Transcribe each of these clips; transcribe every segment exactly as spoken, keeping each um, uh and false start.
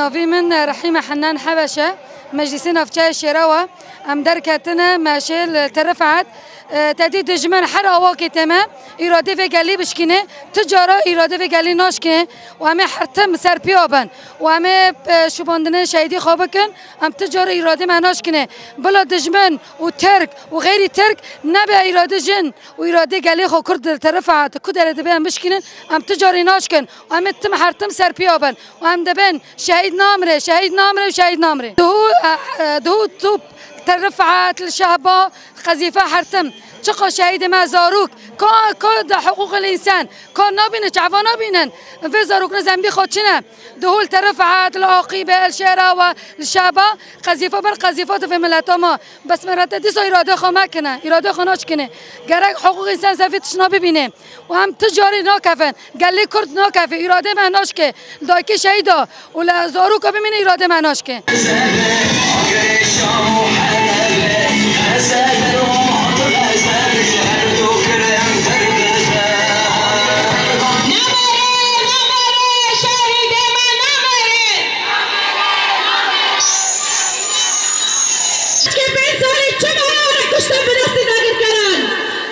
Navê min Rehîme Hennan Hebeş e. Meclîsê Navçeya Şêrawa. Em derketine meşê li Tel Rifat. E, te dî dijmin her awakê tê me. Îradê vê gelî bişkîne. Ti cara îradê vê gelî naşkîne. Û em ê her tim ser piya bin. Û em ê, e, şubandinê şehîdî xwe bikin. Em ti cara îradê me naşkîne. Bila dijmin û Tirk û xeyrî Tirk nebe îradê jin û îradê gelê xwe Kurd li Tel Rifat ku derê dibe em bişkînin, em ti carî naşkin û em ê tim her tim ser piya bin û em dibin şehîd namire, şehîd namire û şehîd namire. Duhû, e, e, duhû top Tel Rifat li Şehba qezîfe her tim. Çiqa şehîdê me zarok, ka, ka de hiqûqê însan, ka nabîne, çava nabînin. Vê zarokine zembî xwe çi ne? Duhû li Tel Rifat, li Aqîbe, li Şêrawa, li Şehba, qezîfe ber qezîfe dibê mileta me. Bes me re te dîsa îrade xwe mekine, îrade xwe naşkine. Gerek hiqûq însan ser vê tiştna bibîne. Û em ti carî nakevin. Gelê Kurd nakeve, îrade me naşke. Li dayikê şehîda û li zaroka bimîne îrade me naşke. Çi pênc salî çi mala were kuştin bi destê dagirkeran?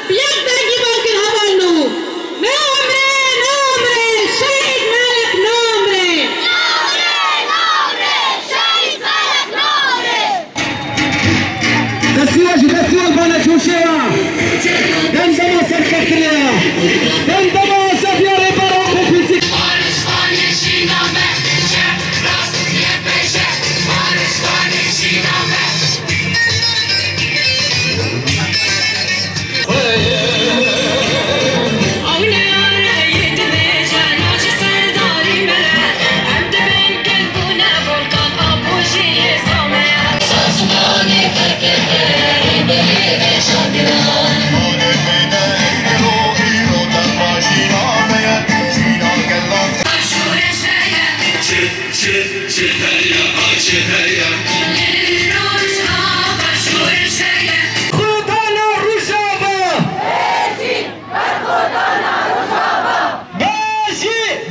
Bi yek dengî bang kir hevalno. Namre, namre, şehîd Melek namre. Namre, namre, şehîd Melek namre. Destûra ji destûra bane coşê ya. Dem dema serkeftinê ya. Dem dema Asafiya Rêber Apo Fîzîk.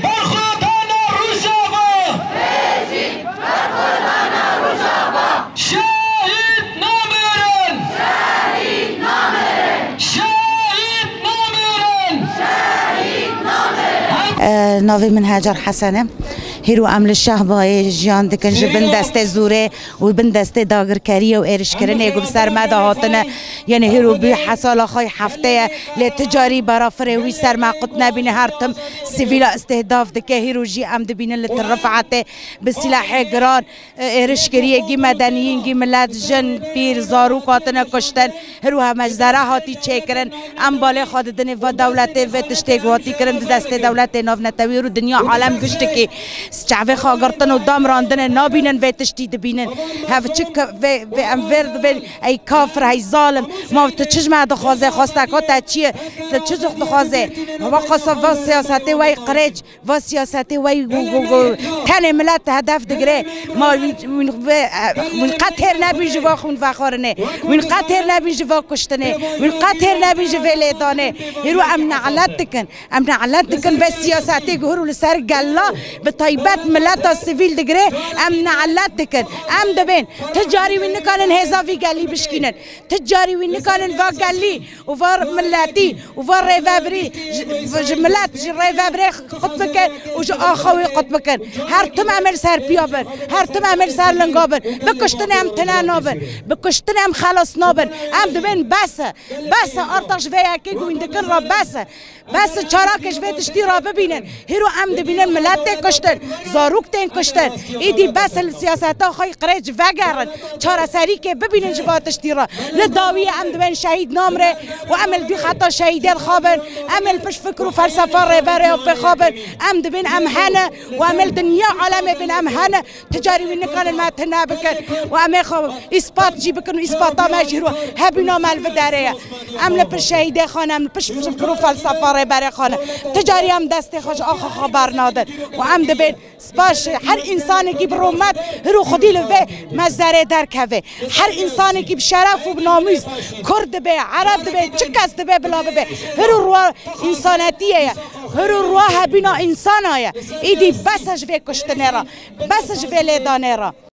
Berxwedana Rojava! Bejî! Berxwedana Rojava! Şehîd namirin! Şehîd namirin! Şehîd namirin! Şehîd namirin! E, navê min Hacer Hesen e. Hêro em li Şehbayê jiyan dikin ji bin destê zorê û bin destê dagirkeriyê û êrişkirinê ku bi ser me de hatine. Yanî hêro bû hesala xwe heftê ye, lê ti carî berafirê wî ser me qut nebîne, her tim sivîla îstihdaf dike. Hêro jî em dibînin li Tirifetê bi silahê giran, e, êrişkiriyê gî medeniyîn, gî milet, jin, pîr, zarok hatine kuştin. Her wiha meczere hatî çêkirin. Em balê xwe didinê va dewletê vê tiştê ku hatî kirin di destê dewletê navnetewî û dinya alem giştikî çavê xwe girtin û damrandine nabînin vê tiştî dibînin. Hev çi ke-, vê, vê em vê dibên ey kafir, hey zalim. Ma tu çi ji me dixwaze? Xwesteka te çi ye? Tu çi zûx dixwaze? Heva qasa va siyasetê wey qirêc. Va siyasetê wey gu, gu, gu, tenê milet hedef digire. Ma wî, wî, wî, wî qet têr nebîn ji va xwîn vexwarinê. Wî qet têr nebîn ji va kuştinê. Wî qet têr nebîn ji vê lêdanê. Hêro em nelet dikin. Em nelet dikin vê siyasetê ku hêro li ser gela bi taybet mileta sivîl digire. Em nelet dikin. Em dibên. Ti carî wî nikanin hêza vî gelî bişkînin. Ti carî wî nikanin va gelî û va miletî û va rêvebirî ji, ji milet, ji rêvebirê qut bikin û ji axa wê qut bikin. Her tim em ê li ser piya bin. Her tim em ê li ser linga bin. Bi kuştinê em tune nabin. Bi kuştinê em xelas nabin. Em dibên bes e. Bes e. Artax ji vê yekê ku wîn dikin re bes e. Bes e. Çarakê ji vê tiştî re bibînin. Hîro em dibînin milet tê kuştin, zarok tên kuştin. Îdî bes li siyaseta xwe yî qirêc vegerin. Çareserîkê bibînin ji va tiştî re. Li dawiyê em dibên şehîd namrê û em li dû xeta şehîdê dixabin. Em li pişt fikr û felsefa rêberê pê xabin. Em dibên em hene û em li dinya alemê bin em hene. Ti carî wî nikarin me tune bikin û em ê xwe îspat jî bikin û îspata me jî hîro hebûna me li vê derê ye. Em li pişt şehîdê xwe ne, em li pişt fikir û felsefa Rêberê xwe ne. Ti carî em destê xwe ji axa xwe bernadin. Û em dibên spas ji her însanekî bi rûmet hir û xwedî li vê mezerê derkeve. Her însanekî bi şeref û bi namûs, Kurd dibe, Ereb dibe, çi kes dibe bila bibe. Hir û ruwa însanetiyê ye. Hir û ruwa hebîna însana ye. Îdî bes e ji vê kuştinê re. Bes e ji vê lêdanê re.